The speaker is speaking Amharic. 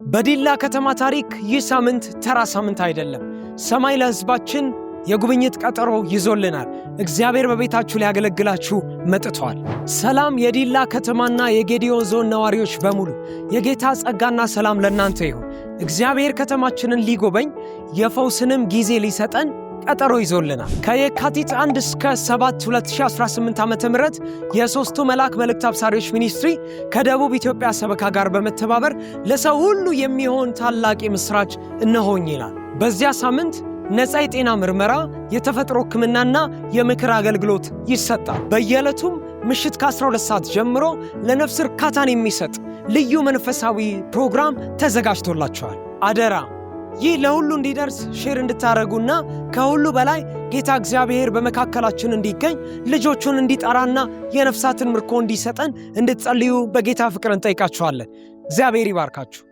በዲላ ከተማ ታሪክ ይህ ሳምንት ተራ ሳምንት አይደለም። ሰማይ ለሕዝባችን የጉብኝት ቀጠሮ ይዞልናል። እግዚአብሔር በቤታችሁ ሊያገለግላችሁ መጥቷል። ሰላም የዲላ ከተማና የጌዲዮ ዞን ነዋሪዎች በሙሉ፣ የጌታ ጸጋና ሰላም ለእናንተ ይሁን። እግዚአብሔር ከተማችንን ሊጎበኝ የፈውስንም ጊዜ ሊሰጠን ቀጠሮ ይዞልናል። ከየካቲት 1 እስከ 7 2018 ዓ.ም የሦስቱ መልአክ መልእክት አብሳሪዎች ministry ከደቡብ ኢትዮጵያ ሰበካ ጋር በመተባበር ለሰው ሁሉ የሚሆን ታላቅ የምሥራች እነሆኝ ይላል። በዚያ ሳምንት ነፃ የጤና ምርመራ፣ የተፈጥሮ ሕክምናና የምክር አገልግሎት ይሰጣል። በየዕለቱም ምሽት ከ12 ሰዓት ጀምሮ ለነፍስ እርካታን የሚሰጥ ልዩ መንፈሳዊ ፕሮግራም ተዘጋጅቶላችኋል። አደራ ይህ ለሁሉ እንዲደርስ share እንድታደርጉና ከሁሉ በላይ ጌታ እግዚአብሔር በመካከላችን እንዲገኝ፣ ልጆቹን እንዲጠራና የነፍሳትን ምርኮ እንዲሰጠን እንድትጸልዩ በጌታ ፍቅር እንጠይቃችኋለን። እግዚአብሔር ይባርካችሁ።